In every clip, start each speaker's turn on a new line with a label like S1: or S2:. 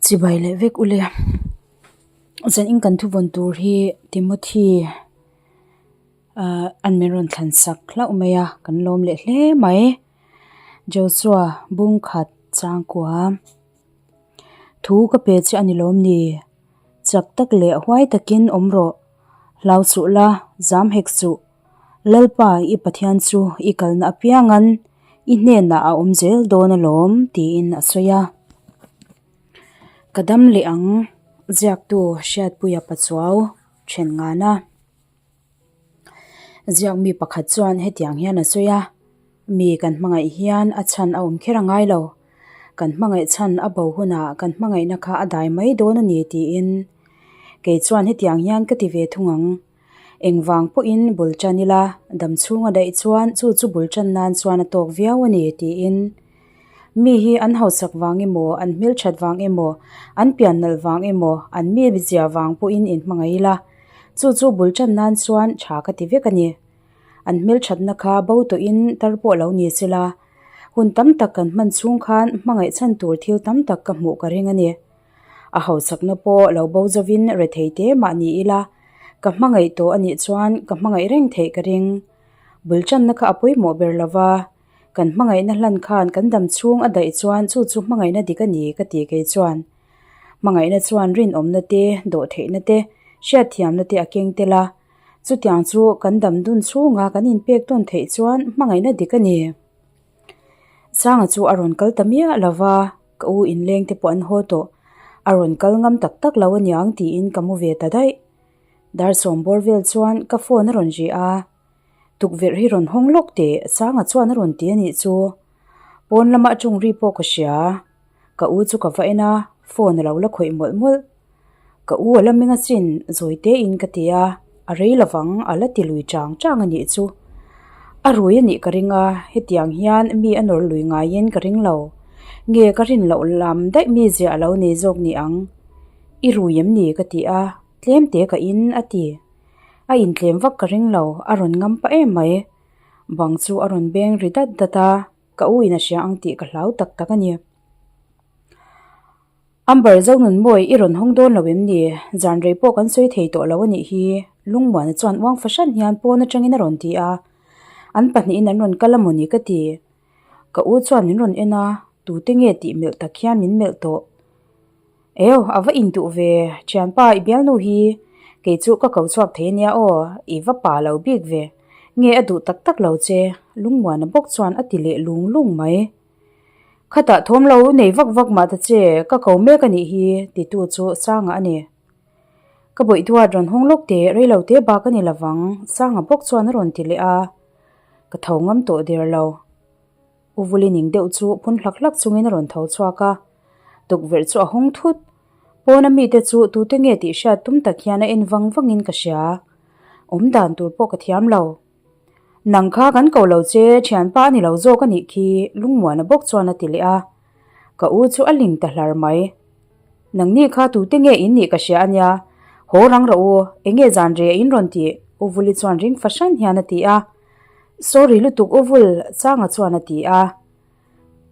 S1: Chibai leh vek ule. Zan in kan thuvawn tur hi Timothy ah an min rawn thlan sak hlauh mai a kan lawm leh hle mai. Joshua bungkhat changkua thu ka pe che a ni lawm ni? Chak tak leh huai takin awm rawh. Hlau suh la, zam hek suh. Lalpa i Pathian chu i kalna apiangan i hnenah a awm zel dawn alawm tiin a sawi a. Ka dam leh ang, ziaktu Hriatpuia Pachuau then ngana. Ziak mi pakhat chuan hetiang hian a sawi a, Mi kan hmangaih hian a chhan a awm kher a ngai lo. Kan hmangaih chhan a bo hunah kan hmangaihna kha a dai mai dawn a ni tiin. Kei chuan hetiang hian ka ti ve thung ang. Engvang pawhin bul tan ila, dam chhunga daih chuan chu chu bul tan nan chuan a tawk viau a ni tiin. Mi hi an hausak vang emaw, an hmelthat vang emaw, an pian nalh vang emaw, an mi zia vang pawhin inhmangaih ila, chu chu bul tan nan chuan tha ka ti vek a ni. An hmelthatna kha bo tawhin tar pawh lo ni sela, hun tam tak kan hman chhung khan hmangaih chhan tur thil tam tak ka hmuh ka ring a ni. A hausakna pawh lo bo zovin rethei te mah ni ila, ka hmangaih tawh a nih chuan ka hmangaih reng theih ka ring. Bul tanna kha a pawimawh ber lova, kan hmangaihna hlan khan kan dam chhung a daih chuan chu chu hmangaihna dik a ni ka ti kei chuan. Hmangaihna chuan rinawmna te, dawhtheihna te, hriatthiamna te a keng tel a, chutiang chu kan dam dun chhunga kan inpek tawn theih chuan hmangaihna dik a ni. Sanga chu a rawn kal ta miah lova, ka u inleng te pawh an haw tawh. A rawn kal ngam tak tak lo aniang tiin ka mu ve ta daih. Dar sawm bawr vel chuan ka phone a rawn ri a, tukverh hi rawn hawng lawk teh Sanga chuan a rawn ti a nih chu. Pawn lama a tawng ri pawh ka hria. Ka u chu ka va en a, phone a lo la khawih mawlh mawlh. Ka u a la meng asin, zawi tein ka ti a, a rei lovang a la ti lui chang chang a nih chu. A rui a nih ka ring a, hetiang hian mi a nawr lui ngaiin ka ring lo. Nge ka rin loh lam daih mi ziah a lo nei zawk ni ang. I rui em ni ka ti a, tlem te ka in a ti. A intlem vak ka ring lo, a rawn ngam pah em mai. Bang chu a rawn beng ri dat dat a. Ka u in a hria ang tih ka hlau tak tak a ni. Amber Zonunmawi i rawn hawng dawn lo em ni? Zan rei pawh kan sawi thei tawh lo a nih hi. Lungmuana chuan uang fahran hian pawn atangin a rawn ti a. An pahnihin an rawn kal a mawni ka ti. Ka u chuan min rawn en a, tute nge tih melh tak hian min melh tawh. Eo, a va induh ve, thianpa i bialnu hi kei chu ka ko chhuak thei ania aw, i va pa lo bik ve. Nge a duh tak tak lo che, Lungmuana bawk chuan a ti leh lung lung mai. Khatah thawm lo nei vak vak mah ta che, ka ko mek a nih hi, titu chu Sanga a ni. Ka bawih duat rawn hawng lawk teh, rei lo te bak a ni lovang, Sanga bawk chuan a rawn ti leh a. Ka tho ngam tawh der lo. U Vuli ning deuh chu phun hlak hlak chungin a rawn tho chhuak a, tukverh chu a hawng thut. Pawna mite chu tute nge tih hriat tum tak hian a en vang vangin ka hria. Awm dan tur pawh ka thiam lo. Nang kha kan ko lo che, thianpa a ni lo zawk a nih khi, Lungmuana bawk chuan a ti leh a. Ka u chu a ling ta hlar mai. Nangni kha tute nge in nih ka hria a nia, haw rang rawh u, enge zan reh in rawn tih? U Vuli chuan ring fahran hian a ti a. Sorry lutuk U Vul, Changa chuan a ti a.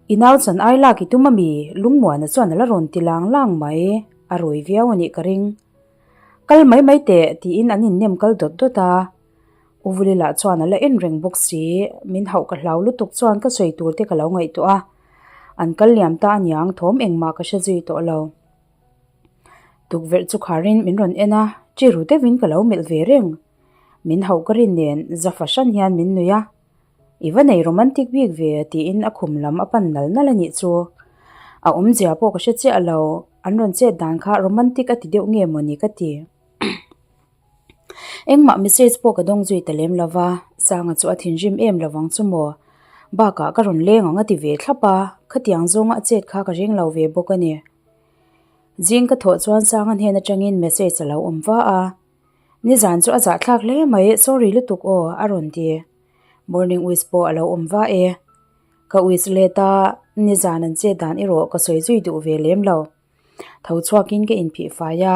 S1: I nau chan ai lak i tum ami? Lungmuana chuan a la rawn ti lang lang mai, a rui viau a nih ka ring. Kal mai mai teh tiin an innem kal dawt dawt a. U Vuli lah chuan a la en reng bawk si, min hauh ka hlau lutuk chuan ka sawi tur te ka lo ngaihtuah a. An kal liam ta aniang thawm engmah ka hre zui tawh lo. Tukverh chu kharin min rawn en a, chi ru deuhin ka lo melh ve reng. Min hauh ka rin nen za fahran hian min nui a, I va nei romantic bik ve tiin a khum lam a pan nal nal a nih chu. A awmzia pawh ka hre chiah lo, an rawn chet dan kha romantic a ti deuh nge mawni ka ti. Engmah message pawh ka dawng zui ta lem lo va, Sanga chu a thinrim em lo vang chu maw? Bakah ka rawn leng ang a ti ve thlap a, khatiang zawnga a chet kha ka ring lo ve bawk a ni. Zing ka thawh chuan Sanga hnen atangin message a lo awm va a, Nizan chu a zahthlak hle mai, sorry lutuk aw a rawn ti. Morning wish pawh a lo awm va e. Ka wish let a, nizan an chet dan erawh ka sawi zui duh ve lem lo. Tho chhuakin ka inphih fai a,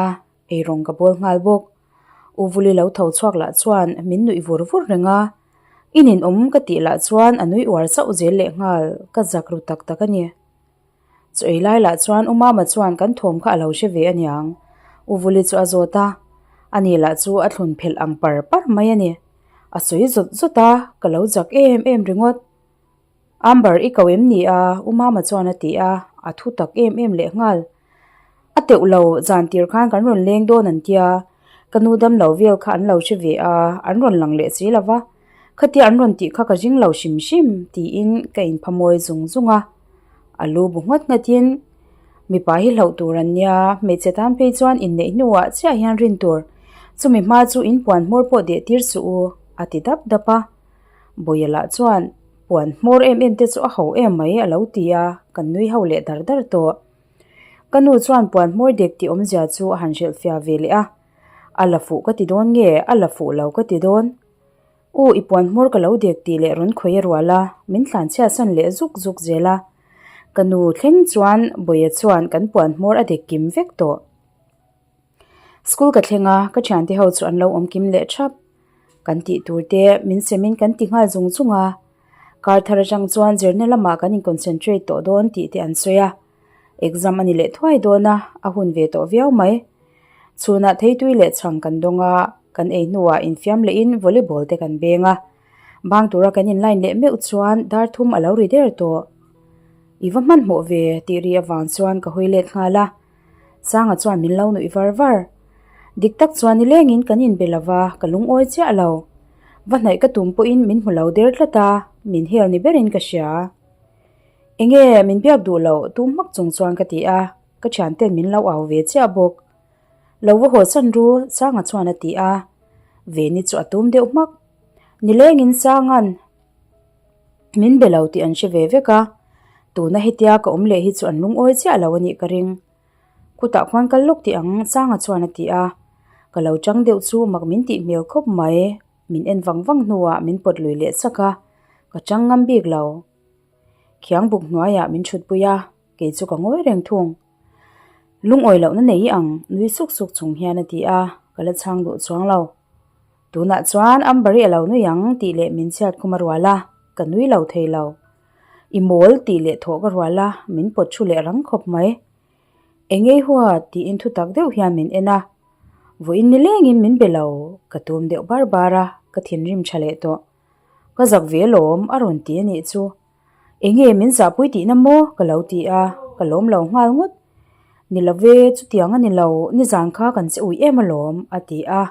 S1: eirawng ka bawl nghal bawk. U Vuli lo tho chhuak lah chuan min nuih vur vur reng a, i ninawm ka tih lah chuan a nui uar chauh zel leh nghal, ka zak ru tak tak a ni. Chaw ei lai lah chuan U Mama chuan kan thawm kha a lo hre ve aniang. U Vuli chu a zawt a, ani lah chu a thlun phelh ang par par mai a ni. A sawi zawt zawt a, ka lo zak em em ringawt. Amber i ko em ni a? U Mama chuan a ti a, a thu tak em em leh nghal. A teuh lo, zan tir khan kan rawn leng dawn an tia, ka nu dam lo vel kha an lo hre ve a, an rawn lang leh si lo va, khatia an rawn tih kha ka ring lo hrim hrim tiin ka inphamawi zung zung a. A lu bu nghat nghatin, Mipa hi hlauh tur an nia, hmeichhe tan phei chuan inneih hnuah chiah hian rin tur, chumi hma chu in puan hmawr pawh deh tir suh u, a ti dap dap a. Bawia lah chuan puan hmawr em em te chu a ho em mai a lo ti a, kan nui ho leh dar dar tawh. Ka nu chuan puan hmawr dek tih awmzia chu a han hrilh fiah ve leh a, A la fuh ka ti dawn nge a la fuh lo ka ti dawn? U i puan hmawr ka lo dek tih leh rawn khawi a rual a, min tlanchhiat san leh zuk zuk zel a. Ka nu thleng chuan Bawia chuan kan puan hmawr a dek kim vek tawh. School ka thleng a, ka thiante ho chu an lo awm kim leh thap. Kan tih tur te min sem in kan ti nghal zung zung a. Kar thar atang chuan zirna lamah kan in concentrate tawh dawn tih te an sawi a. Exam a ni leh thuai dawn a, a hun ve tawh viau mai. Chhunah theitui leh chhang kan dawng a, kan ei hnuah infiam leh in volleyball te kan beng a. Bang tura kan in line leh meuh chuan dar thum a lo ri der tawh. I va hmanhmawh ve tih ri avang chuan ka hawi let nghal a. Sanga chuan min lo nuih var var. Dik tak chuan nilengin kan inbe lo va, ka lungawi chiah lo. Va hnaih ka tum pawhin min hmu lo der tlat a, min hel ni berin ka hria. Enge min biak duh loh tum hmak chung chuan ka ti a, ka thianten min lo au ve chiah bawk. Lo va haw chan ru, Sanga chuan a ti a. Veni chu a tum deuh hmak. Nilengin Sanga'n. Min be lo tih an hre ve vek a, tuna hetia ka awm leh hi chu an lungawi chiah lo a nih ka ring. Khutah khuan kal lawk tih ang Sanga chuan a ti a, ka lo chang deuh chu mak min tih hmel khawp mai, min en vang vang hnuah min pawt lui leh chak a, ka chang ngam bik lo. Khiang buk hnuaiah min thutpui a, kei chu ka ngawi reng thung. Lungawi lohna nei ang nui suk suk chung hian a ti a, ka la chhang duh chuang lo. Tunah chuan Amber-i a lo nui ang tih leh min chhiat khum a rual a, ka nui lo thei lo. I mawl tih leh thawh ka rual a, min pawt thu leh rang khawp mai. Engei hua tiin thu tak deuh hian min en a, vawiin nilengin min be lo, ka tum deuh bar bar a, ka thinrim tha leh tawh. Ka zak ve alawm a rawn ti a nih chu. Enge min zahpui tihna maw? ka lo ti a, ka lawm lo nghal ngawt. Ni lo ve, chutiang a ni lo, nizan kha kan che ui em alawm a ti a.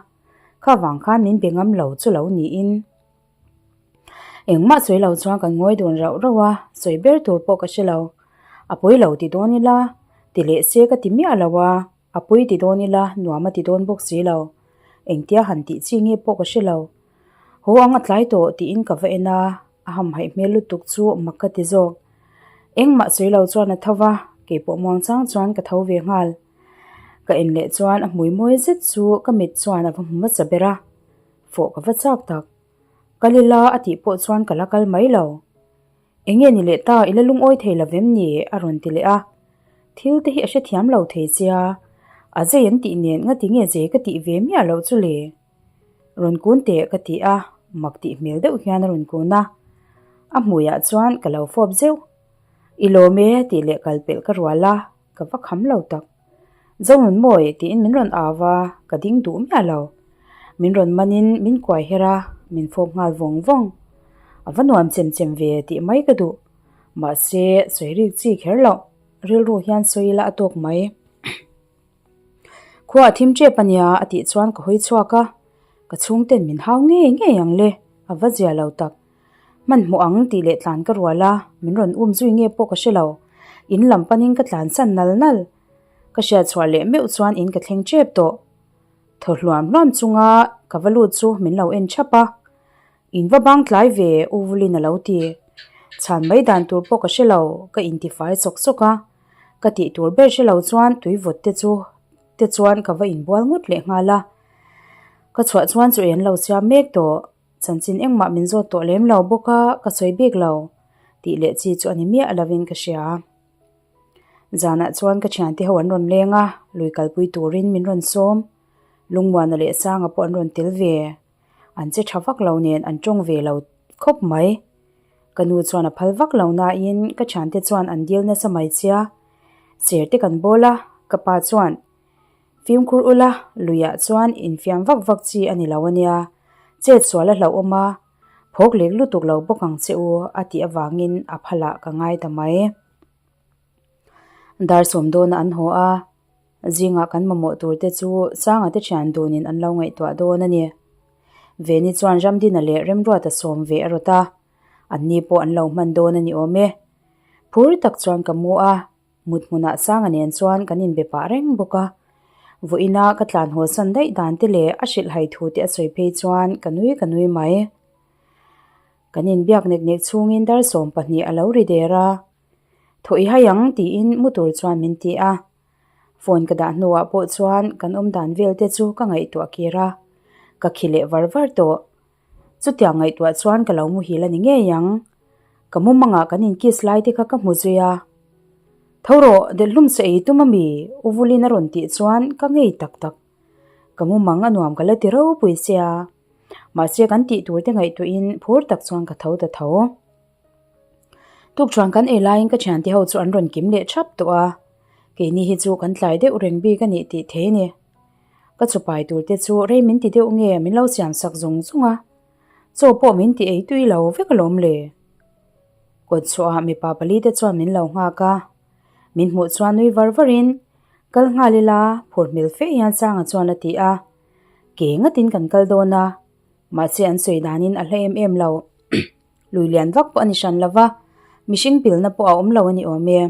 S1: Kha vang khan min be ngam lo chu lo niin. Engmah sawi lo chuan kan ngawi dun rauh rauh a, sawi ber tur pawh ka hre lo. A pawi lo ti dawn ila, ti leh se ka ti miah lo a, a pawi ti dawn ila nuam a ti dawn bawk si lo. Engtia han tih chi nge pawh ka hre lo. Haw ang a tlai tawh tiin ka va en a, a hamhaih hmel lutuk chu mak ka ti zawk. Engmah sawi lo chuan a tho va, keipawh muangchang chuan ka tho ve nghal. Ka en leh chuan a hmui mawi zet chu ka mit chuan a va hmu hmasa ber a, fawh ka va chak tak. Kal ila a tih pawh chuan ka la kal mai lo. Eng nge ni leh ta i la lungawi thei lo vem ni? a rawn ti leh a. Thil te hi a hrethiam lo thei sia, a zei an tih nen ngati nge zei ka tih ve miah loh chu le? Rawn kun teh ka ti a, mak tih hmel deuh hian a rawn kun a. A hmuiah chuan ka lo fawp zeuh. I lawm e tih leh kal pelh ka rual a. Ka va kham lo tak. Zonunmawi tiin min rawn au a, ka ding duh miah lo. Min rawn manin min kuai her a, min fawp nghal vawng vawng. A va nuam chem chem ve tih mai ka duh. Mahse, sawi rik chi kher loh. Rilru hian sawi ila a tawk mai. Khua a thim tep a nia a tih chuan ka hawi chhuak a, ka chhungten min hau ngei ngei ang le, a va zia lo tak. Hmanhmawh ang tih leh tlan ka rual a, min rawn um zui nge pawh ka hre lo. In lam panin ka tlan san nal nal. Ka hriat chhuah leh meuh chuan in ka thleng tep tawh. Thaw hluam hluam chunga ka va lut chu min lo en thap a. In va bang tlai ve U Vulin a lo ti. Chhan mai dan tur pawh ka hre lo, ka intifai sawk sawk a. Ka tih tur ber hre lo chuan tui vawt te chu te chuan ka va inbual ngawt leh nghal a. Ka chhuah chuan chu ei an lo siam mek tawh. Chanchin engmah min zawt tawh lem lo bawk a, ka sawi bik lo tih leh chi chu a ni miah lovin ka hria. Zanah chuan ka thiante ho an rawn leng a, lui kalpui turin min rawn sawm. Lungmuana leh Sanga pawh an rawn tel ve. An che tha vak lo nen an tawng ve lo khawp mai. Ka nu chuan a phal vak lo nain ka thiante chuan an dil nasa mai chia. Cher te kan bawl a, ka pa chuan, Fimkhur ula, luiah chuan infiam vak vak chi a ni lo a nia, chet sual a hlauhawm a, phawk lek lutuk lo bawk ang che u a tih avangin a phalah ka ngai ta mai. Dar sawm dawna an haw a, zingah kan mamawh tur te chu Sanga te thian dunin an lo ngaihtuah dawn a ni. Veni chuan Ramdina leh Remruata sawm ve a rawt a, anni pawh an lo hman dawn a ni awm e. Phur tak chuan ka mu a, mut hmunah Sanga nen chuan kan inbe pah reng bawk a. Vawiina ka tlan haw san daih dan te leh a hrilhhai thu te a sawi phei chuan ka nui ka nui mai. Kan inbiak nek nek chhungin dar 12 a lo ri der a. Thaw i hai ang tiin mu tur chuan min ti a. Phone ka dah hnuah pawh chuan kan awm dan vel te chu ka ngaihtuah kir a, ka khi leh var var tawh. Chutiang ngaihtuah chuan ka lo muhil a ni ngei ang. Ka mumangah kan in kiss lai te kha ka hmu zui a. Tho rawh, delh hlum sa ei tum ami? U Vulin a rawn tih chuan ka ngei tak tak. Ka mumang a nuam ka la ti ropui sia. Mahse kan tih tur te ngaihtuahin phur tak chuan ka tho ta tho. Tukṭhuan kan ei laiin ka thiante ho chu an rawn kim leh ṭhap tawh a, keini hi chu kan tlai deuh reng bik a nih tih thei a ni. Ka chupai tur te chu rei min ti deuh nge min lo siam sak zung zung a, chaw pawh min ti ei tui lo vek alawm le. Kawt chhuahah mipa pali te chuan min lo nghak a, min hmuh chuan nui var varin kal nghal ila phur hmel fe hian Sanga chuan a ti a, ke ngatin kan kal dawn a, mahse an sawi danin a hla em em lo. Lui lian vak pawh a ni hran lo va, mihring pilna pawh a awm lo a ni awm e.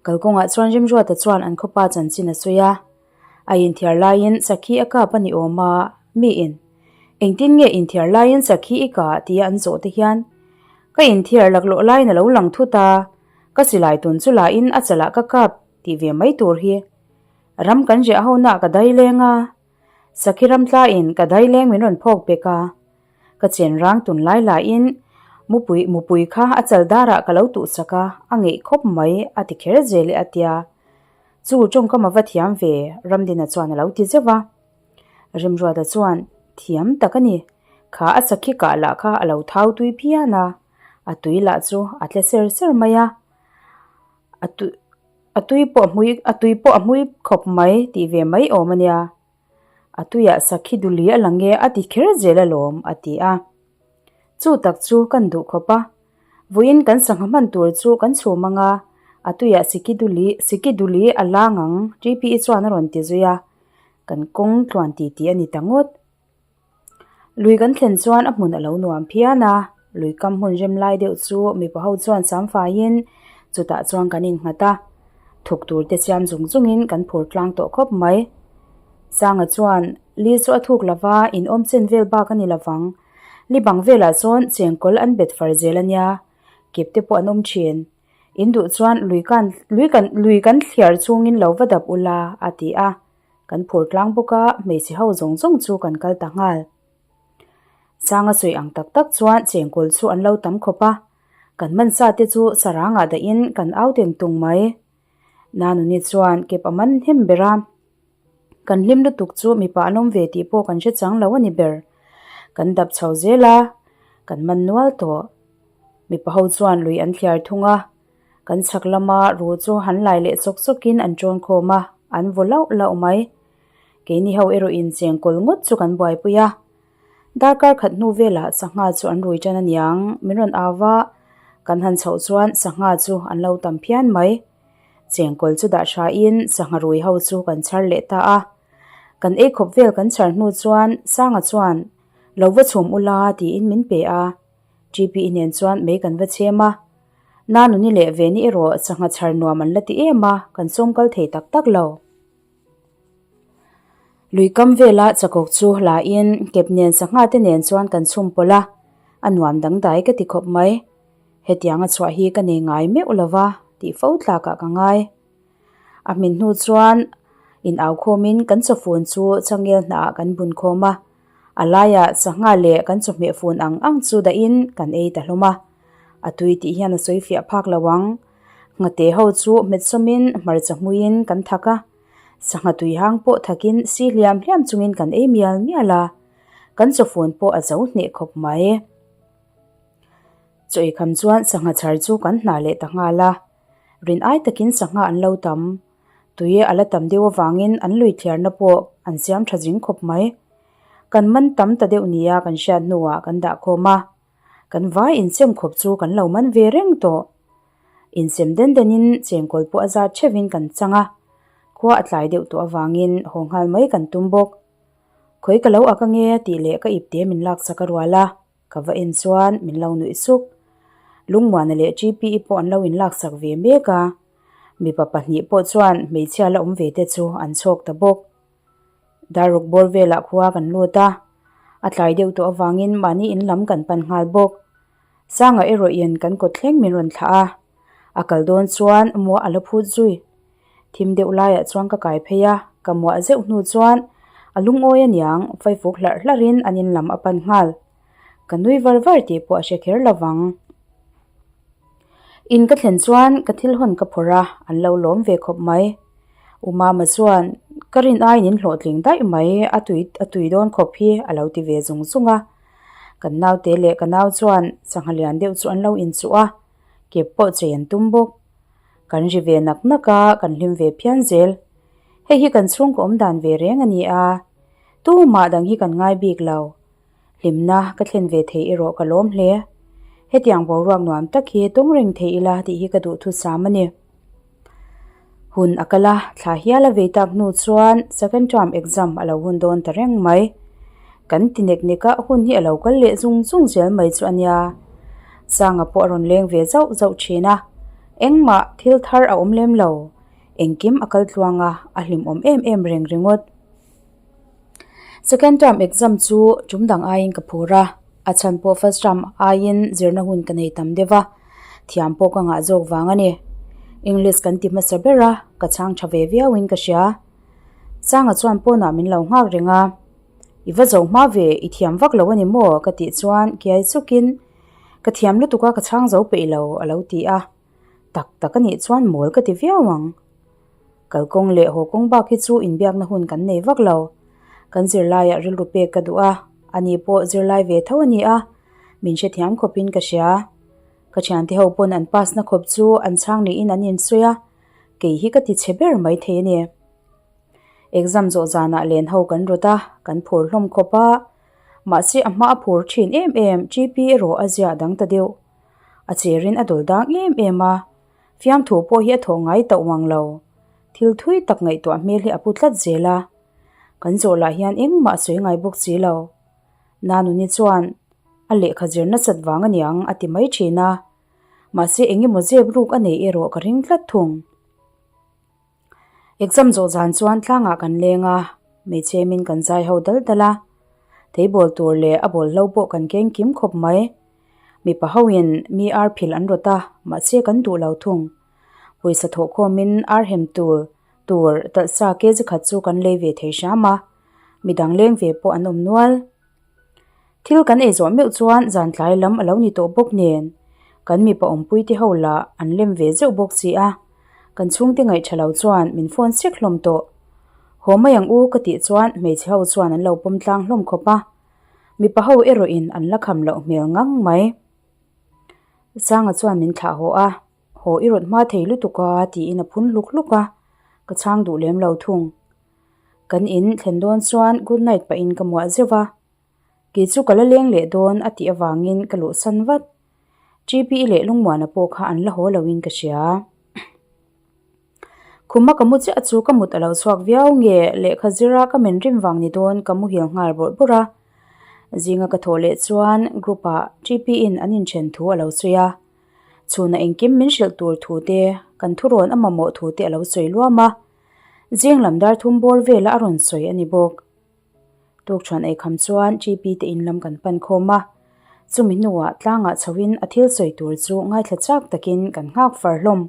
S1: Kalkawngah chuan Rimruata chuan an khawpa chanchin a sawi a, a inthiar laiin sakhi a kap a ni awm a, miin, Engtin nge inthiar laiin sakhi i kah? tia an zawh te hian, Ka inthiar laklawh laiin a lo lang thut a, ka silai tun chu lahin a chalah ka kap tih ve mai tur hi. Ram kan riah ho naah ka dai leng a, sakhi ram tlaiin ka dai leng min rawn phawk pek a, Ka chen rang tun lai laiin mupui mupui kha a chal darah ka lo tuhsak a, a ngeih khawp mai a ti kher zel e a tia. Chu tawngkam a va thiam ve, Ramdina chuan a lo ti zeuh a. Remruata chuan, Thiam tak a ni, kha a sakhi kah lah kha a lo thau tui phian a, a tui lah chu a tle ser ser mai a, a tui a tui pawh a hmui a tui pawh a hmui khawp mai tih ve mai awm a nia. A tuiah sakhi duli a lang e a ti kher zel alawm a ti a. Chu tak chu kan duh khawp a. Vawiin kan sangha hman tur chu kan chhum ang a, a tuiah siki duli siki duli a lang ang TPE chuan a rawn ti zui a. Kan kawng tluan ti tih a ni ta ngawt. Lui kan thlen chuan a hmun a lo nuam phian a, lui kam hmun rem lai deuh chu mipa ho chuan sam faiin chutah chuan kan innghat a, thuk tur te siam zung zungin kan phur tlang tawh khawp mai. Sanga chuan li chu a thuk lova in awm chen vel bak a ni lovang, li bang velah chuan chengkawl an bet far zel a nia, kep te pawh an awm thin. In duh chuan lui kan lui kan lui kan thliar chungin lo va dap ula a ti a. Kan phur tlang bawk a, hmeichhe ho zawng zawng chu kan kal ta nghal. Sanga sawi ang tak tak chuan chengkawl chu an lo tam khawp a, kan man sa te chu sarangah dahin kan au teng tung mai. Nanuni chuan kep a man hnem ber a, kan hlim lutuk chu mipa an awm ve tih pawh kan hre chang lo a ni ber. Kan dap chho zel a, kan man nual tawh. Mipa ho chuan lui an thliar thung a, Kan chhak lama ru chu han lai leh chawk chawkin an ṭawn khawm a, an vaw lauh lauh mai. Keini ho erawhin chengkawl ngawt chu kan buaipui a. Darkar khat hnu velah sangha chu an rui ṭan aniang, min rawn au va, kan han chhoh chuan sangha chu an lo tam phian mai. Chengkawl chu dah hrain sangha rui ho chu kan chhar leh ta a. Kan ei khawp vel kan chhar hnu chuan Sanga chuan, Lo va chhum ula tiin min pe a. TPE nen chuan mei kan va chhem a. Nanuni leh Veni erawh sangha chhar nuam an la ti em a, kan sawm kal thei tak tak lo. Lui kam vela chakawk chu la in kep nen sangha te nen chuan kan chhum pawlh a, a nuam dangdai ka ti khawp mai. Hetiang a chhuah hi ka nei ngai meuh lo va tih fo tlakah ka ngai. A hmin hnu chuan in au khawmin kan chawfun chu changel hnah kan bun khawm a, a laiah sangha leh kan chawhmeh fun ang ang chu dahin kan ei ta hlawm a, a tui tih hian a sawi fiah phak lo ang. Nghate ho chu hmet sawmin hmarcha hmuiin kan thak a, sangha tui hang pawh thakin si hliam hliam chungin kan ei mial mial a, kan chawfun pawh a zo hneh khawp mai. Chaw eikham chuan sangha chhar chu kan hna leh ta nghal a. Rin ai takin sangha an lo tam. Tui a la tam deuh avangin an lui thliarna pawh an siam tha zing khawp mai. Kan man tam ta deuh nia kan hriat hnuah kan dah khawm a. Kan vai insem khawp chu kan lo man ve reng tawh. Insem den denin chengkawl pawh a zat theuhin kan chang a. Khua a tlai deuh tawh avangin haw nghal mai kan tum bawk. Khawi ka lo ak ange tih leh ka ipte min laksak a rual a. Ka va en chuan min lo nuih suk. Lungmuana leh GPE pawh an lo inlaksak ve mek a, mipa pahnih pawh chuan hmeichhia la awm ve te chu an chhawk ta bawk. Darruk bawr velah khua kan lut a, a tlai deuh tawh avangin mahni in lam kan pan nghal bawk. Sanga erawhin kan kawt thleng min rawn thlah a, a kal dawn chuan muah a la phut zui. Thim deuh laiah chuan ka kai phei a, ka muah zeuh hnu chuan a lungawi aniang faifuk hlarh hlarhin an in lam a pan nghal. Ka nui var var tih pawh a hre kher lo vang. In ka thlen chuan ka thil hawn ka phawrh a, an lo lawm ve khawp mai. U Mama chuan ka rin aiin in hlawhtling daih mai, a tui a tui dawn khawp hi a lo ti ve zung zung a. Kan naute leh ka nau chuan sangha lian deuh chu an lo inchuh a, kep pawh chei an tum bawk. Kan ri ve nak nak a, kan hlim ve phian zel. Hei hi kan chhungkaw awm dan ve reng a ni a, tumah dang hi kan ngai bik lo. Hlimna ka thlen ve thei erawh ka lawm hle. Hetiang boruak nuam tak hi tawng reng thei ila tih hi ka duhthusam a ni. Hun a kal a, thla hial a vei tak hnu chuan second term exam a lo hun dawn ta reng mai. Kan ti nek nek a, hun hi a lo kal leh zung zung zel mai chu a nia. Sanga pawh a rawn leng ve zauh zauh thin a, engmah thil thar a awm lem lo. Engkim a kal tluang a, a hlimawm em em reng ringawt. Second term exam chu tum dang aiin ka phur a, a chhan pawh first term aiin zirna hun ka nei tam deuh a, thiam pawh ka ngah zawk vang a ni. English kan ti hmasa ber a, ka chhang tha ve viauin ka hria. Sanga chuan pawnah min lo nghak reng a, I va zo hma ve, i thiam vak lo a ni maw? ka tih chuan kiai sukin, Ka thiam lutuk a, ka chhang zo peih lo, a lo ti a. Tak tak a nih chuan mawl ka ti viau ang. Kalkawng leh haw kawng bak hi chu inbiakna hun kan nei vak lo. Kan zirlaiah rilru pek ka duh a, ani pawh zirlai ve tho a ni a, min hrethiam khawpin ka hria. Ka thiante ho pawn an pass na khawp chu an chhang niin an insawi a, kei hi ka ti chhe ber mai thei a ni. Exam zawh zanah len ho kan rawt a, kan phur hlawm khawp a, mahse a hma a phur thin em em, GP erawh a ziah dang ta deuh. A cherin a dawl dang em em a, fiamthu pawh hi a thawh ngai tauh mang lo. Thil thui tak ngaihtuah hmel hi a pu tlat zel a, kan zawh lah hian engmah a sawi ngai bawk si lo. Nanuni chuan a lehkha zir nasat vang a niang a ti mai thin a, mahse eng emaw zep ruk a nei erawh ka ring tlat thung. Exam zawh zan chuan tlangah kan leng a, hmeichhe min kan zai ho dal dal a, theibawl tur leh a bawlhlo pawh kan keng kim khawp mai. Mipa hoin mi ar phil an rawt a, mahse kan duh lo thung. Pawisa thawh khawmin ar hem tur tur talhsa kg khat chu kan lei ve thei hram a, midang leng ve pawh an awm nual. Thil kan ei zawh meuh chuan zan tlai lam a lo ni tawh bawk nen, kan mipa awmpui te ho lah an lem ve zeuh bawk si a, kan chhungte ngaih tha lo chuan min phone sek hlawm tawh. Haw mai ang u ka tih chuan hmeichhe ho chuan an lo pawm tlang hlawm khawp a, mipa ho erawhin an la kham loh hmel ngang mai. Sanga chuan min thlah haw a, haw i rawt hma thei lutuk a tiin a phun hluk hluk a, ka chhang duh lem lo thung. Kan in thlen dawn chuan good night pahin ka muah zeuh a, kei chu ka la leng leh dawn a tih avangin ka luhsan vat. GPE leh Lungmuana pawh kha an la haw loin ka hria. Khuma ka mu chiah chu ka mut a lo chhuak viau nge lehkha zira ka men rim vang ni dawn ka muhil nghal bawrh bawrh a. Zinga ka thawh leh chuan group ah GPE in an inthen thu a lo sawi a. Chhunah engkim min hrilh tur thu te, kan thurawn a mamawh thu te a lo sawi luam a. Zing lam dar thum bawr vela a rawn sawi a ni bawk. Tukṭhuan eikham chuan GP te in lam kan pan khawm a, chumi hnuah tlangah chhoin a thil sawi tur chu ngaithla chak takin kan nghak far hlawm.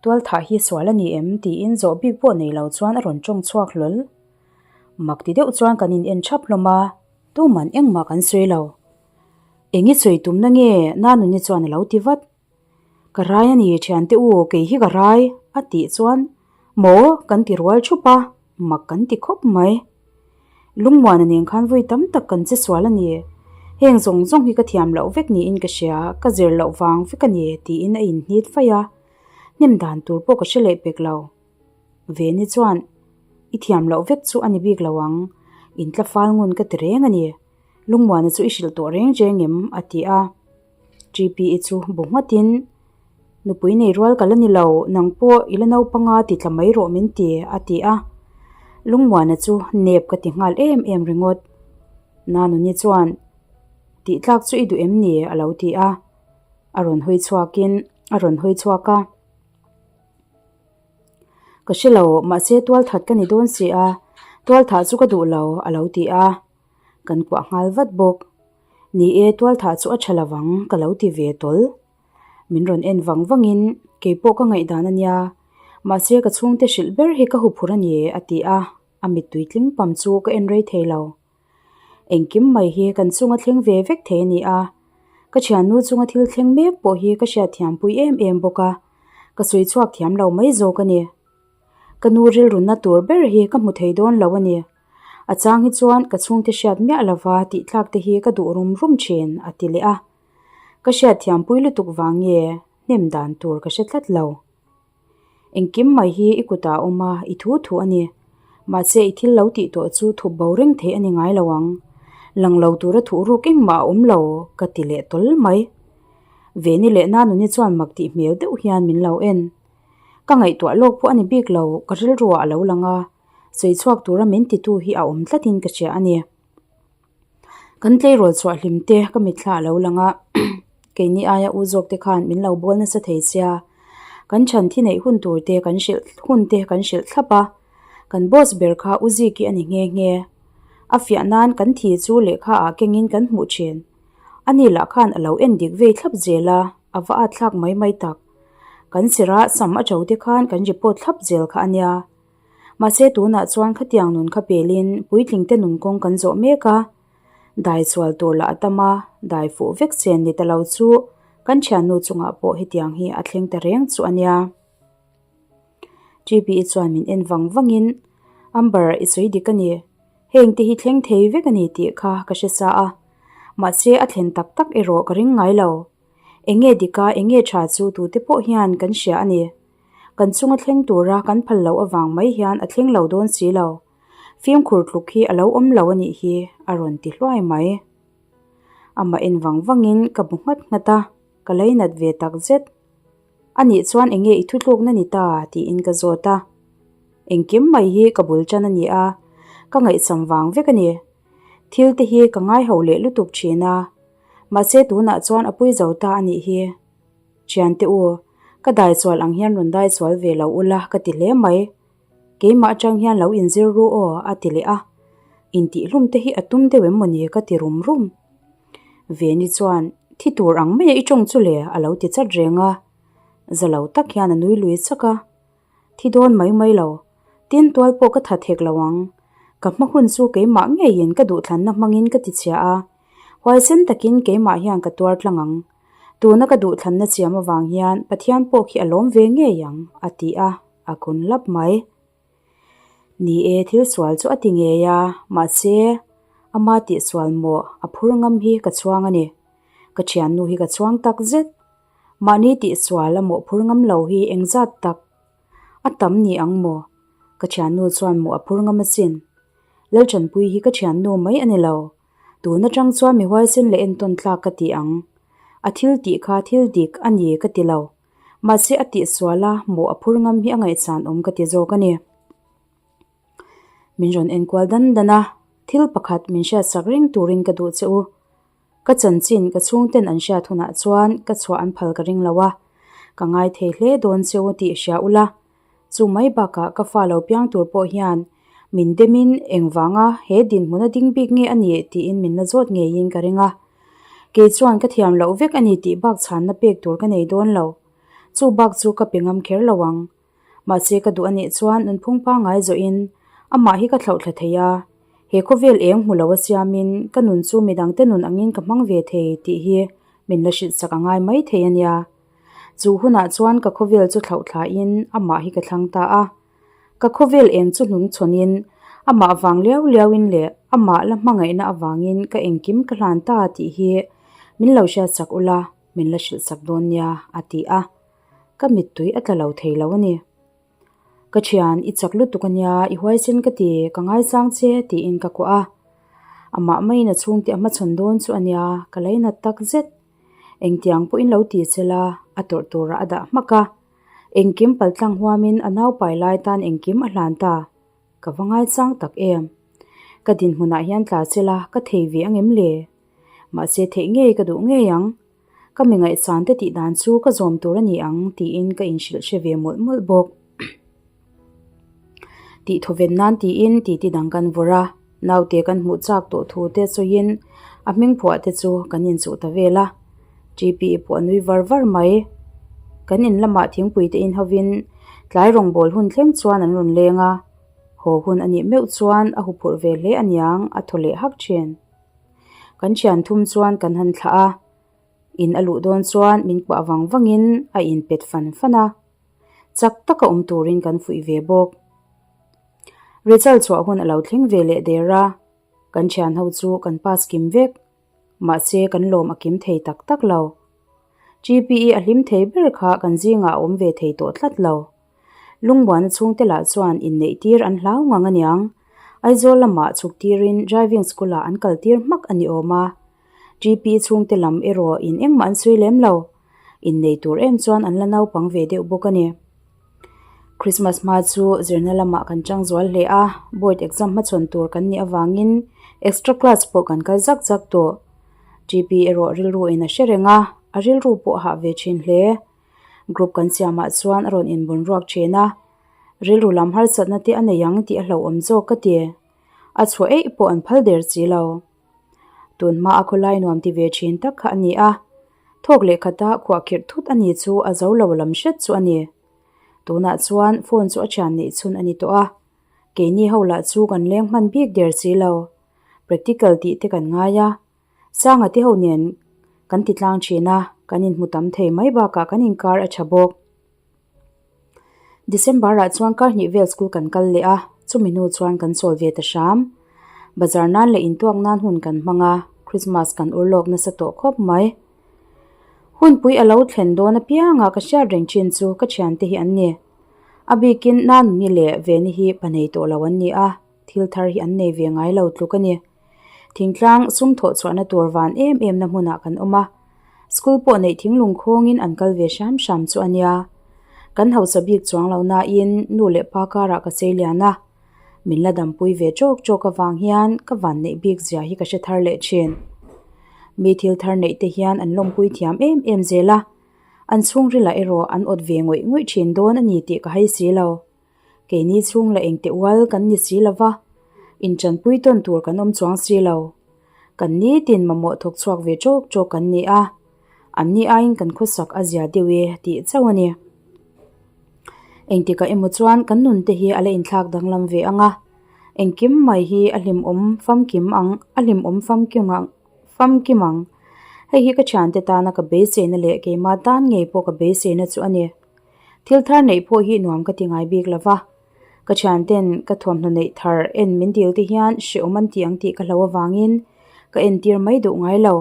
S1: Tualthah hi sual a ni em tiin zawh bik pawh nei lo chuan a rawn ṭawng chhuak hlawl. Mak ti deuh chuan kan in en ṭhap hlawm a, tuman engmah kan sawi lo. Eng i sawi tumna nge Nanuni chuan a lo ti vat. Ka rai a ni thiante u kei hi ka rai a tih chuan maw kan ti rual thup a, mak kan ti khawp mai. Lungmuana nen khan vui tam tak kan che sual a ni. Heng zawng zawng hi ka thiam loh vek niin ka hria, ka zir loh vang vek a ni tiin a inhnit faih a. Hnem dan tur pawh ka hre leh pek lo. Veni chuan, I thiam loh vek chu a ni bik lo ang, in tla fal ngun ka ti reng a ni. Lungmuana chu i hrilh tawh reng reng em? a ti a. TPE chu bu nghatin, Nupui nei rual ka la ni lo, nang pawh i la naupanga ti tla mai rawh min ti, a ti a. Lungmuana chu nep ka ti nghal em em ringawt. Nanuni chuan, Tih tlak chu i duh em ni? a lo ti a. A rawn hawi chhuakin a rawn hawi chhuak a. Ka hre lo, mahse tualthat ka ni dawn si a, tualthah chu ka duh lo, a lo ti a. Kan kuah nghal vat bawk. Ni e, tualthah chu a tha lo vang, ka lo ti ve tawl. Min rawn en vang vangin, Keipawh ka ngaihdan a nia, mahse ka chhungte hrilh ber hi ka huphurh a ni, a ti a, a mittui tling pam chu ka en rei thei lo. Engkim mai hi kan chunga thleng ve vek thei a ni a, ka thiannu chunga thil thleng mek pawh hi ka hriatthiampui em em bawk a, ka sawi chhuak thiam lo mai zawk a ni. Ka nu rilrunna tur ber hi ka hmu thei dawn lo a ni. A chang hi chuan ka chhungte hriat miah lova tih tlak te hi ka duh rum rum thin, a ti leh a. Ka hriatthiampui lutuk vang nge hnem dan tur ka hre tlat lo. Engkim mai hi i kutah a awm a, i thu thu a ni. Mahse i thil lo tih tawh chu thup bo reng theih a ni ngai lo ang. Lang lo tura thuh ruk engmah a awm lo, ka ti leh tawl mai. Veni leh Nanuni chuan mak tih hmel deuh hian min lo en. Ka ngaihtuah lawk pawh a ni bik lo, ka rilruah a lo lang a, sawi chhuak tura min titu hi a awm tlatin ka hria a ni. Kan tleirawl chhuah hlim te ka mitthla a lo lang a, keini aia u zawk te khan min lo bawl nasa thei sia, kan chhan thi neih hun tur te kan hrilh hun te kan hrilh thlap a, kan boss ber kha u Ziki a ni nghe nghe. A fiah nan kan thi chu lehkha ah kengin kan hmuh thin. Ani lah khan a lo en dik vei thlap zel a, a va at thlak mai mai tak. Kan sirah sam a to te khan kan report thlap zel kha a nia. Mahse tunah chuan khatiang nun kha pelin puitlingte nun kawng kan zawh mek a, dai sual tur lah a tam a, dai fuh vek chen ni ta lo chu kan thiannu chungah pawh hetiang hi a thleng ta reng chu a nia. TBE chuan min en vang vangin, Amber i sawi dik a ni, heng te hi thleng thei vek a ni tih kha ka hre sa a, mahse a thlen tak tak erawh ka ring ngai lo. Enge dika enge tha chu tute pawh hian kan hria a ni. Kan chunga thleng tura kan phal loh avang mai hian a thleng lo dawn si lo. Fimkhur tluk hi a lo awm lo a nih hi, a rawn ti hluai mai. Amah en vang vangin ka bu nghat nghat a, ka leinat ve tak zet. A nih chuan enge i thutlukna ni ta? tiin ka zawt a. Engkim mai hi ka bul tan a ni a, ka ngaihsam vang vek a ni. Thil te hi ka ngaiho leh lutuk thin a, mahse tunah chuan a pui zo ta a nih hi. Thiante u, ka dai sual ang hian rawn dai sual ve lo ula ka ti hle mai. Keimah atang hian lo inzir ru aw a ti leh a, intihhlum te hi a tum deuh em mawni ka ti rum rum. Veni chuan, Thi tur ang maia i tawng chu le a lo ti chat reng a, za lo tak hian a nui lui chak a. Thi dawn mai mai lo, tin tual pawh ka that hek lo ang. Ka hma hun chu keimah ngeiin ka duhthlanna hmangin ka ti chhia a, huaisen takin keimah hian ka tuar tlang ang. Tuna ka duhthlanna siam avang hian Pathian pawh khi a lawm ve ngei ang, a ti a, a kun lap mai. Ni e, thil sual chu a ti ngei a, mahse, ama tihsual maw a phur ngam hi ka chhuang a ni. Ka thiannu hi ka chhuang tak zet. Mahni tihsual a mawhphur ngam lo hi engzat tak a tam ni ang maw? Ka thiannu chuan mawh a phur ngam asin. Lalthanpui hi ka thiannu mai a ni lo. Tun atang chuan mi huaisen leh entawn tlak ka ti ang. A thil tih kha thil dik a ni ka ti lo. Mahse a tihsual a mawh a phur ngam hi a ngaihsan awm ka ti zawk a ni. Min rawn enkual dan dan a, thil pakhat min hriatsak reng turin ka duh che u. Ka chanchin ka chhungten an hriat hunah chuan ka chhuah an phal ka ring lo a, ka ngai thei hle dawn che u tih hria ula, chu mai bakah ka fa lo piang tur pawh hian min demin engvanga he dinhmuna ding bik nge a nih tiin min la zawt ngeiin ka ring a. Kei chuan ka thiam loh vek a ni tih bak chhanna pek tur ka nei dawn lo. Chu bak chu ka pe ngam kher lo ang. Mahse ka duh a nih chuan nunphung pangngai zawhin amah hi ka thlauh thla thei a, he khawvel eng hmu lo a siamin ka nun chu midangte nun angin ka hmang ve thei tih hi min la hrilhsak a ngai mai thei a nia. Chu hunah chuan ka khawvel chu thlauh thlain amah hi ka thlang ta a. Ka khawvel eng chu hnung chhawnin amah vang liau liauin leh amah la hmangaihna avangin ka engkim ka hlan ta tih hi min lo hriatsak ula min la hrilhsak dawn nia a ti a. Ka mittui a tla lo thei lo a ni. Ka thian, i chak lutuk a nia, i huaisen ka ti, ka ngaisang che, tiin ka kuah a. Amah maiin a chhungte a hmachhawn dawn chu a nia, ka lainat tak zet. Engtiang pawhin lo ti che la, a tawrh turah a dah hmak a. Engkim paltlang huamin a naupai lai tan engkim a hlan ta. Ka va ngaisang tak em. Ka dinhmunah hian tla che la, ka thei ve angem le? Mahse theih ngei ka duh ngei ang. Ka mi ngaihsan te tih dan chu ka zawm tur a ni ang tiin ka inhrilh hre ve mawlh mawlh bawk. Tih thawven nan tiin titi dang kan vawrh a, naute kan hmuh chak tawh thu te sawiin a hming phuah te chu kan inchuh ta vel a. GPE pawh a nui var var mai. Kan in lamah thingpui te in hovin tlai rawngbâwl hun thleng chuan an rawn leng a, haw hun a nih meuh chuan a huphurh ve hle aniang a thaw leh hak thin. Kan thian thum chuan kan han thlah a, in a luh dawn chuan min kuah vang vangin a inpet fan fan a, chak taka awm turin kan fuih ve bawk. Result chhuah hun a lo thleng ve leh der a, kan thian ho chu kan pass kim vek, mahse kan lawm a kim thei tak tak lo. GPE a hlim thei ber kha kan zingah a awm ve thei tawh tlat lo. Lungbuana chhungte lah chuan inneih tir an hlau ngang aniang. Aizawl lamah chhuk tirin driving school ah an kal tir hmak a ni awm a. GP chhungte lam erawh in engmah an sawi lem lo. Innei tur em chuan an la naupang ve deuh bawk a ni. Christmas hma chu zirna lamah kan chang zual hle a, board exam hmachhawn tur kan nih avangin extra class pawh kan kal zak zak tawh. GP erawh rilru in a hre reng a, a rilru pawh a hah ve thin hle. Group kan siamah chuan a rawn inbun ruak thin a, rilru lam harsatna te a nei ang tih a hlauhawm zawk ka ti. A chhuah eih pawh an phal der si lo. Tun hma a khawlai nuam ti ve thin tak kha a ni a, thawk leh khata khuahkhirh thut a ni chu a zo lo lam hret chu a ni. Tunah chuan phone chu a thian neih chhun a ni tawh a, keini ho lah chu kan leng hman bik der si lo. Practical tih te kan ngai a, Sanga te ho nen kan ti tlang thin a, kan inhmu tam thei mai bakah kan inkar a tha bawk. December ah chuan kar hnih vel school kan kal leh a, chumi hnu chuan kan chawl ve ta hram. Bazar nan leh intuak nan hun kan hmang a, Christmas kan ur lawk nasa tawh khawp mai. Hunpui a lo thlen dawn apianga ka hriat reng thin chu ka thiante hi an ni. A bikin Nanuni leh Veni hi pa nei tawh lo an ni a, thil thar hi an nei ve ngai lo tluk a ni. Thingtlang sum thawh chhuahna tur van em em na hmunah kan awm a, school pawh neih thinglung khawngin an kal ve hram hram chu a nia. Kan hausa bik chuang lo nain nu leh pa karah ka sei lian a, min la dampui ve chawk chawk avang hian ka van neih bik zia hi ka hre thar leh thin. Mi thil thar neih te hian an lawmpui thiam em em zel a, an chhungrilah erawh an awt ve ngawih ngawih thin dawn a ni tih ka hai si lo. Keini chhung la engte ual kan ni si lo va, inṭanpui tawn tur kan awm chuang si lo. Kan nitin mamawh thawk chhuak ve ṭawk ṭawk kan ni a, an ni aiin kan khawsak a zia deuh e tih chauh a ni. Engtikah emaw chuan kan nun te hi a la inthlak danglam ve ang a, engkim mai hi a hlimawm famkim ang, a hlimawm famkim ang, famkim ang. Hei hi ka thiante tana ka beiseina leh keimah tan ngei pawh ka beiseina chu a ni. Thil thar neih pawh hi nuam ka ti ngai bik lo va, ka thianten ka thuamhnaw neih thar en min dil te hian hrehawm an ti ang tih ka hlo avangin ka entir mai duh ngai lo.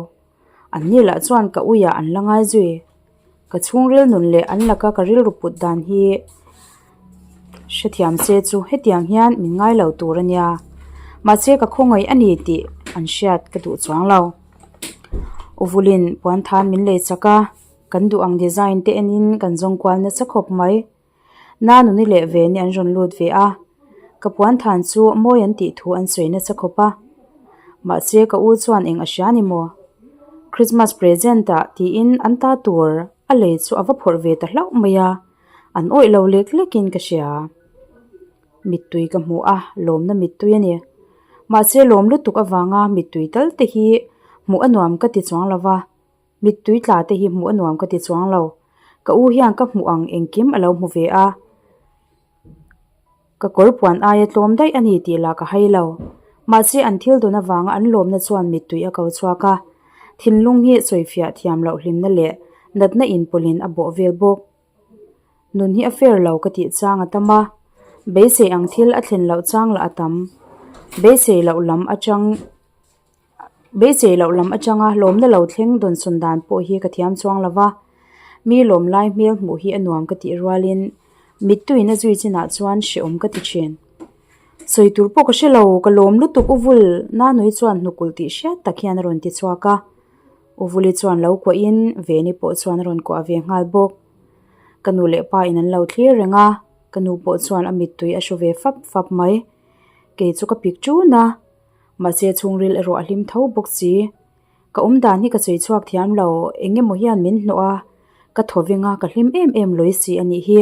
S1: An ni lah chuan ka uiah an la ngai zui. Ka chhungril nun leh an laka ka rilru put dan hi hrethiam se chu hetiang hian min ngai lo tur a nia. Mahse ka khawngaih a ni tih an hriat ka duh chuang lo. Uvulin puanthan min lei chak a. Kan duh ang design te enin kan zawng kual nasa khawp mai. Nanuni leh Veni an rawn lut ve a, ka puan than chu mawi an tih thu an sawi nasa khawp a. Mahse ka u chuan eng a hria ni maw? Christmas present ah tiin an ta tur a lei chu a va phawrh ve ta hlauh mai a, an awih lo lek lekin ka hria. Mittui ka hmu a, lawmna mittui a ni. Mahse lawm lutuk avanga mittui tal te hi hmuh a nuam ka ti chuang lo va. Mittui tla te hi hmuh a nuam ka ti chuang lo. Ka u hian ka hmuh ang engkim a lo hmu ve a. Ka kawr puan aia tlawm daih a ni tih lah ka hai lo. Mahse an thil dawn avanga an lawmna chuan mittui a ko chhuak a. Thinlung hi sawifiah thiam loh hlimna leh natna inpawlhin a bawh vel bawk. Nun hi a fair lo ka tih chang a tam a, beisei ang thil a thlen loh chang lah a tam. Beisei loh lam atang. Beisei loh lam atanga lawmna lo thleng dawnsawn dan pawh hi ka thiam chuang lo va. Mi lawm lai hmel hmuh hi a nuam ka tih rualin mittuin a zui chinah chuan hrehawm ka ti thin. Sawi tur pawh ka hre lo, ka lawm lutuk u vul, Nanui chuan hnukulh tih hriat tak hian a rawn ti chhuak a. U Vuli chuan lo kuahin Veni pawh chuan a rawn kuah ve nghal bawk. Ka nu leh pa in an lo thlir reng a, ka nu pawh chuan a mittui a hru ve fap fap mai. Kei chu ka pik ṭun a, mahse chhungril erawh a hlim tho bawk si. Ka awm dan hi ka sawi chhuak thiam lo, eng emaw hian min hnawh a, ka thaw veng a, ka hlim em em lawi si a nih hi.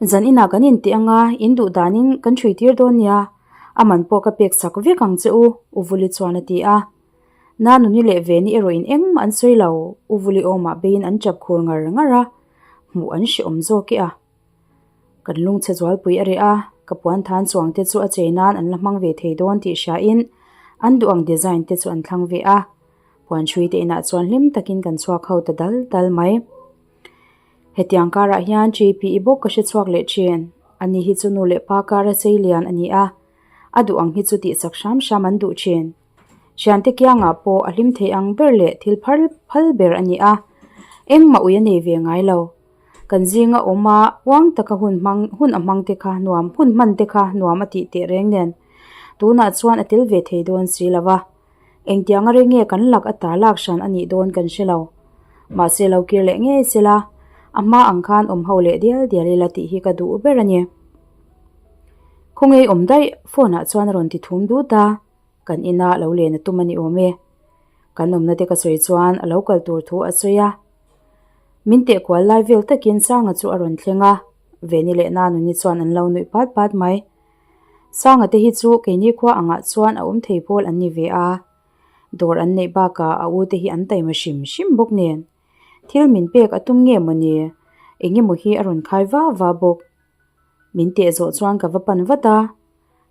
S1: Zan inah kan intih anga in duh danin kan ṭhui tir dawn nia, a man pawh ka pek sak vek ang che u, U Vuli chuan a ti a. Nanuni leh Veni erawhin engmah an sawi lo, U Vuli awmah beiin an ṭap khur ngar ngar a, hmuh an hrehawm zawk e a. Kan lungchhe zualpui a reh a, ka puan than chuang te chu a chei nan an la hmang ve thei dawn tih hriain an duh ang design te chu an thlang ve a, puan hrui te inah chuan hlim takin kan chhuak ho ta dal dal mai. Hetiang karah hian JPE bawk ka hre chhuak leh thin. Ani hi chu nu leh pa kara chei lian a ni a, a duh ang hi chu tihchak hram hram an duh thin. Thiante kiangah pawh a hlim thei ang ber leh thil phal phal ber a ni a, engmah ui a nei ve ngai lo. Kan zinga awm a, uang taka hun hmang hun a hmang te kha nuam hun hman te kha nuam a tih teh reng nen. Tunah chuan a tel ve thei dawn si lo va. Engtiang a rei nge kan lak ata lak hran a nih dawn kan hre lo. Mahse lo kir leh ngei se la, a hma ang khan awm ho leh dial dial ila tih hi ka duh ber a ni. Khawngei awm daih phone ah chuan a rawn ti thum dut a, kan ina lo len a tum a ni awm e. Kan awmna te ka sawi chuan a lo kal tur thu a sawi a. Min teh kual lai vel takin Sanga chu a rawn thleng a, Veni leh Nanuni chuan an lo nuih pat pat mai. Sanga te hi chu keini khua angah chuan a awm thei pawl an ni ve a, dawr an neih bakah a u te hi an taima hrim hrim bawk nen. Thil min pek a tum nge maw ni? Eng emaw hi a rawn khai va va bawk. Min teh zawh chuan ka va pan vat a,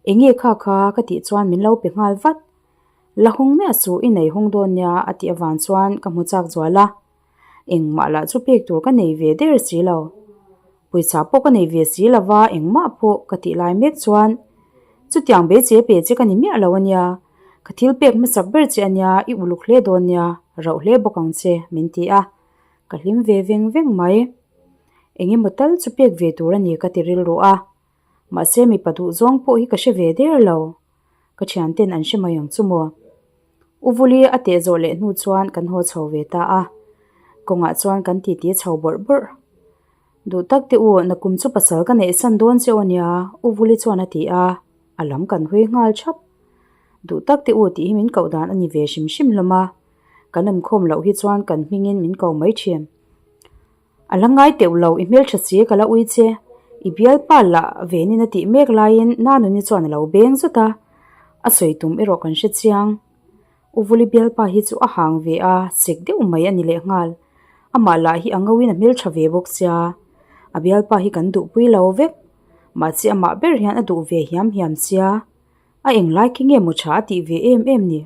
S1: Eng nge kha kha ka tih chuan min lo pe nghal vat. La hawng miah suh i nei hawng dawn nia a tih avang chuan ka hmu chak zual a. Engmah lah chu pek tur ka nei ve der si lo. Pawisa pawh ka nei ve si lo va engmah pawh ka tih lai mek chuan chutiang be che pe che ka ni miah lo a nia, ka thil pek hmasak ber che a nia i uluk hle dawn nia, rauh hle bawk ang che min ti a, ka hlim ve veng veng mai. Eng emaw tal chu pek ve tur a ni ka ti rilru a, mahse mipa duh zawng pawh hi ka hre ve der lo. Ka thianten an hre mai ang chu maw? U Vuli a teh zawh leh hnu chuan kan haw chho ve ta a, kawngah chuan kan titi chho bawrh bawrh. Duh tak te u, nakum chu pasal ka neih san dawn che aw nia, U Vuli chuan a ti a, a lam kan hawi nghal thap. Duh tak te u tih hi min koh dan a ni ve hrim hrim hlawm a, kan awmkhawm loh hi chuan kan hmingin min ko mai thin. A la ngai teuh lo, i hmeltha si ka la ui che. I bialpa lah venin a tih mek laiin Nanuni chuan a lo beng zut a, a sawi tum erawh kan hre chiang. U Vuli bialpa hi chu a hang ve a, sek deuh mai a ni lehnghal. Amah lah hi a ngauin a hmeltha ve bawk sia. A bialpa hi kan duhpui lo vek. Mahse amah ber hian a duh ve hiam hiam sia. A englai khi nge maw tha a tih ve em em ni?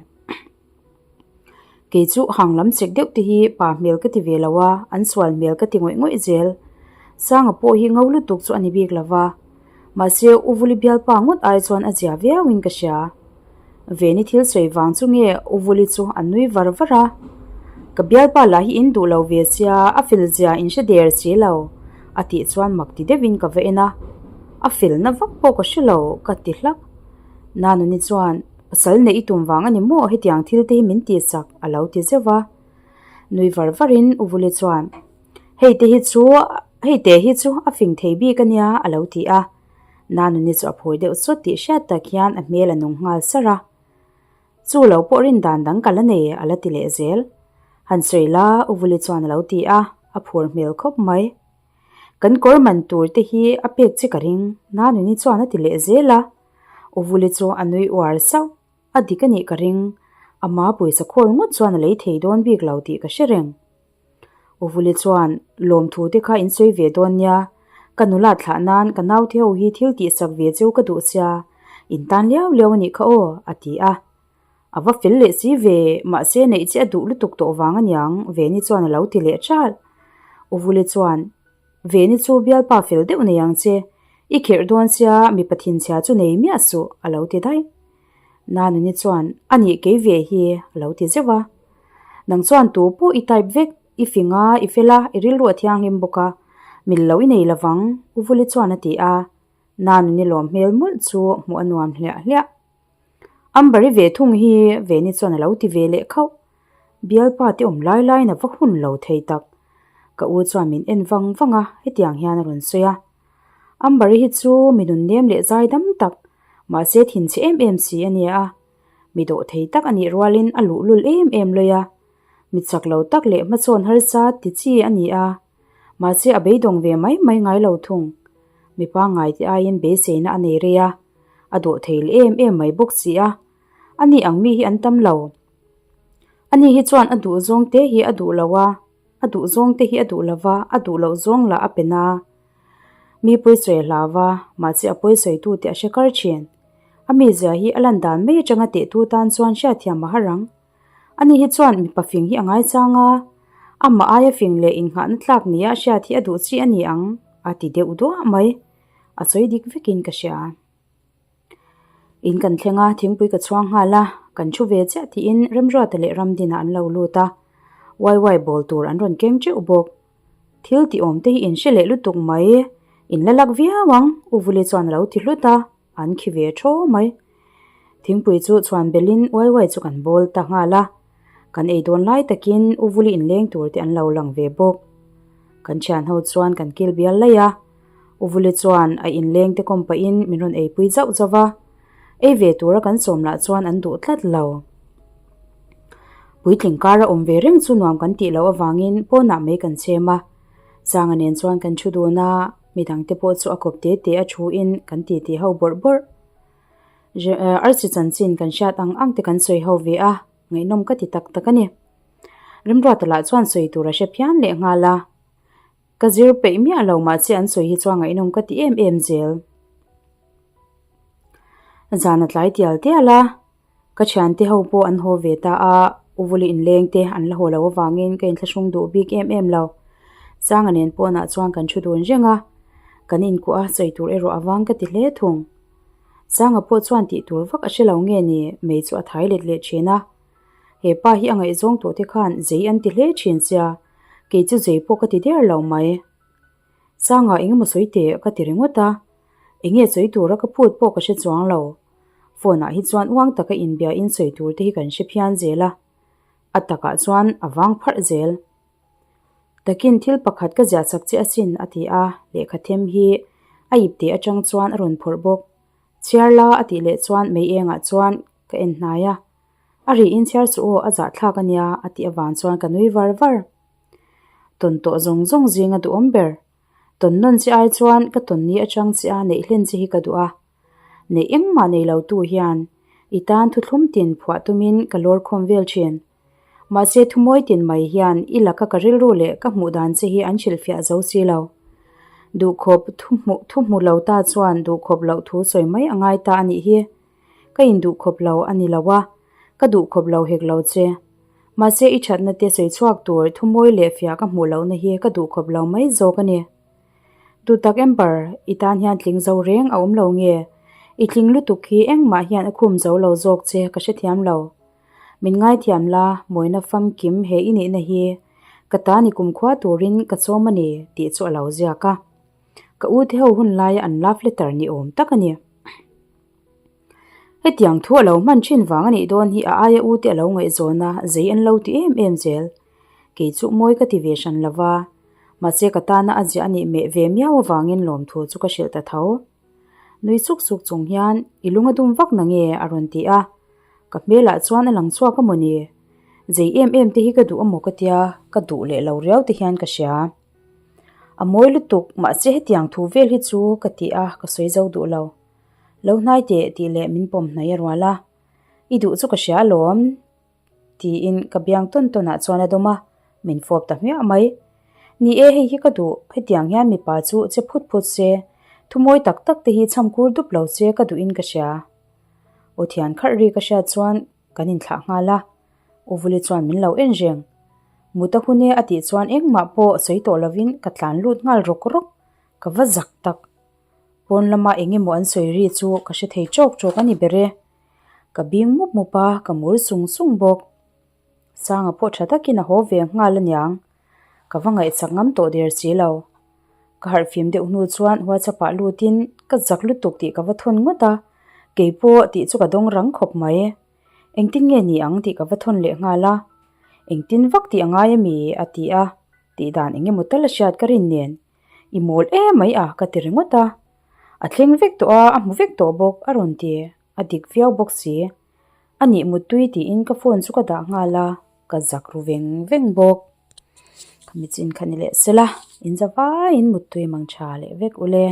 S1: Kei chu hang lam chek deuh te hi pa hmel ka ti ve lo a, an sual hmel ka ti ngawih ngawih zel. Sanga pawh hi ngo lutuk chu a ni bik lo va, mahse U Vuli bialpa ngawt ai chuan a zia viauin ka hria. Veni thil sawi vang chu nge U Vuli chu a nui var var a, Ka bialpa lah hi in duh lo ve sia, a fel zia in hre der si lo, a tih chuan mak ti deuhin ka va en a. A felna vak pawh ka hre lo ka ti hlak. Nanuni chuan, Pasal neih i tum vang a ni maw hetiang thil te hi min tihsak a lo ti zeuh va. Nui var varin U Vuli chuan, Hei te hi chu, hei te hi chu a fing thei bik a nia a lo ti a. Nanuni chu a phawi deuh sawt tih hriat tak hian a hmel a nung nghal sar a. Chu lo pawh rin dan dang ka la nei a la ti leh zel. Han sawi la U Vuli chuan a lo ti a, a phur hmel khawp mai. Kan kawr man tur te hi a pek che ka ring, Nanuni chuan a ti leh zel a. U Vuli chu a nui uar sauh, a dik a nih ka ring, ama pawisa khawl ngawt chuan a lei thei dawn bik lo tih ka hre reng. U Vuli chuan, Lawmthu te kha in sawi ve dawn nia, ka nula thlah nan ka naute ho hi thil tihsak ve cheu ka duh sia, in tan liau liau a nih kha aw, a ti a. A va fel leh si ve, mahse neih che a duh lutuk tawh vang aniang, Veni chuan a lo ti leh ṭalh. U Vuli chuan, Veni chu bialpa fel deuh nei ang che, i kherh dawn sia mipa thinchhia chu nei miah suh, a lo ti daih. Nanuni chuan, A nih kei ve hi, a lo ti zeuh a. Nang chuan tu pawh i type vek. I fing a, i fel a, i rilru a thianghlim bawk a, mil lo i nei lovang, U Vuli chuan a ti a. Nanuni lawm hmel mawlh chu hmuh a nuam hliah hliah. Amber-i ve thung hi Veni chuan a lo ti ve leh khauh. Bialpa te awm lai laiin a va hun lo thei tak. Ka u chuan min en vang vang a, hetiang hian a rawn sawi a. Amber-i hi chu mi nun nem leh zai dam tak, mahse thinchhe em em si a nia. Mi dawh thei tak a nih rualin a luhlul em em lawih a. Mi chak lo tak leh hmachawn harsa ti chi a ni a. Mahse a beidawng ve mai mai ngai lo thung. Mi pangngai te aiin beiseina a nei rei a, a dawh thei leh em em mai bawk si a. Ani ang mi hi an tam lo. Ani hi chuan a duh zawng te hi a duh lo a, a duh zawng te hi a duh lo va, a duh loh zawng lah a pe na. Mi pawisawi a hlau va, mahse a pawisawitu te a hre kar thin. A mizia hi a lan dan mai atanga tehtu tan chuan hriatthiam a har ang. Ani hi chuan mipa fing hi a ngaichang a, amah aia fing leh innghahna tlak nia a hriat hi a duh chi a ni ang, a ti deuh duah mai. A sawi dik vekin ka hria. In kan thleng a, thingpui ka chhuang nghal a, kan thu ve chiah tiin Remruata leh Ramdina an lo lut a, waiwai bawl tur an rawn keng teuh bawk. Thil tih awm te hi in hre leh lutuk mai, in la lak viau ang, U Vuli chuan a lo ti hlut a, an khi ve thaw mai. Thingpui chu chhuan belin waiwai chu kan bawl ta nghal a, kan ei dawn lai takin U Vuli inleng tur te an lo lang ve bawk. Kan thian ho chuan kan kil bial laih a. U Vuli chuan a inleng te kawm pahin min rawn eipui zauh zauh va, ei ve tura kan sawm lah chuan an duh tlat lo. Puitling kara awm ve reng chu nuam kan tih loh avangin pawnah mai kan chhem a, Sanga nen chuan kan thu dun a, midang te pawh chu a kawp te te a thu in kan titi ho bawrh bawrh. Arsi chanchin kan hriat ang ang te kan sawi ho ve a, ngaihnawm ka ti tak tak a ni. Remruata lah chuan sawi tur a hre phian leh nghal a. Ka zir peih miah lo mahse an sawi hi chuan ngaihnawm ka ti em em zel. Zan a tlai tial tial a, ka thiante ho pawh an haw ve ta a, U Vuli inleng te an la haw lo avangin ka inthlahrung duh bik em em lo. Sanga nen pawnah chuan kan thu dun reng a, kan inkuah a sawi tur erawh avang ka ti hle thung. Sanga pawh chuan tih tur vak a hre lo nge ni, mei chu a thai let leh thin a. He pa hi a ngaihzawng tawh te khan zei an ti hle thin sia, kei chu zei pawh ka ti der lo mai. Sanga engemaw sawi teh ka ti ringawt a, enge sawi tura ka phut pawh ka hre chuang lo. Phone ah hi chuan uang taka inbia in sawi tur te hi kan hre phian zel a, a takah chuan a vang pharh zel. Takin thil pakhat ka ziah chak che asin a ti a, lehkha them hi a ip teh atang chuan a rawn phawrh bawk. Chhiar la a tih leh chuan mei engah chuan ka en hnai a. A ri in chhiar chu aw a zahthlak a nia a tih avang chuan ka nui var var. Tawn tawh zawng zawng zing a duhawm ber. Tawn nawn che ai chuan ka tawn ni atang che a neih hlen che hi ka duh a. Neih engmah nei lo tu hian i tan thuthlum tin phuah tumin ka lawr khawm vel thin. Mahse thumawi tin mai hian i laka ka rilru leh ka hmuh dan che hi an hrilhfiah zo si lo. Duhkhawp thu hmuh thu hmu lo ta chuan duhkhawp loh thu sawi mai a ngai ta a nih hi. Ka induhkhawp lo a ni lo a, ka duhkhawp lo hek lo che. Mahse i thatna te sawi chhuak tur thumawi leh fiah ka hmuh lohna hi ka duhkhawp lo mai zawk a ni. Duhtak Amber, i tan hian tling zo reng a awm lo nge? I tling lutuk hi engmah hian a khum zo lo zawk che ka hrethiam lo. Min ngaithiam la, mawina famkim he i nihna hi ka ta ni kumkhua turin ka chawm a ni tih chu a lo ziak a. Ka u te ho hun laia an love letter ni awm tak a ni. Hetiang thu a lo hman thin vang a nih dawn hi a aia u te a lo ngaihzawn a, zei an lo ti em em zel. Kei chu mawi ka ti ve hran lo va, mahse ka tana a ziah a nih meh ve miau avangin lawmthu chu ka hrilh ta tho. Nui suk suk chung hian i lung a dum vak na nge a rawn ti a, ka hmelah chuan a lang chhuak a maw ni? Zei em em te hi ka duh a maw ka tia, ka duh leh lo riau te hian ka hria. A mawi lutuk, mahse hetiang thu vel hi chu ka ti a, ka sawi zo duh lo. Lo hnai teh tih leh min pawm hnai a rual a, I duh chu ka hria alawm tiin ka biang tawn tawnah chuan a dawm a, min fawp ta hmiah mai. Ni e, hei hi ka duh, hetiang hian mipa chu che phut phut se, thumawi tak tak te hi chham kur dup lo se ka duhin ka hria. Aw thian kharh ri ka hriat chuan kan inthlah nghal a, U Vuli chuan min lo en reng. Mut a hun e a tih chuan engmah pawh sawi tawh lovin ka tlan lut nghal rawk rawk, ka va zak tak. Pawn lama eng emaw an sawi ri chu ka hre thei tawk tawk a ni ber e. Ka bing mup mup a, ka mur sung sung bawk. Sanga pawh tha takin a haw ve nghal aniang. Ka va ngaihchak ngam tawh der si lo. Ka harh fim deuh hnu chuan WhatsApp ah lutin ka zak lutuk tih ka va thawn ngawt a, kei pawh tih chu ka dawng rang khawp mai. Engtin nge ni ang tih ka va thawn leh nghal a, engtin vak tih a ngai ami a ti a, tih dan eng emaw tal a hriat ka rin nen i mawl emai a ka ti ringawt a, a thleng vek tawh a, a hmu vek tawh bawk a rawn ti, a dik viau bawk si. A nih muttui tiin ka phone chu ka dah nghal a, ka zak ru veng veng bawk. Ka michin kha ni leh sela, in za vaiin muttui mang tha leh vek ule.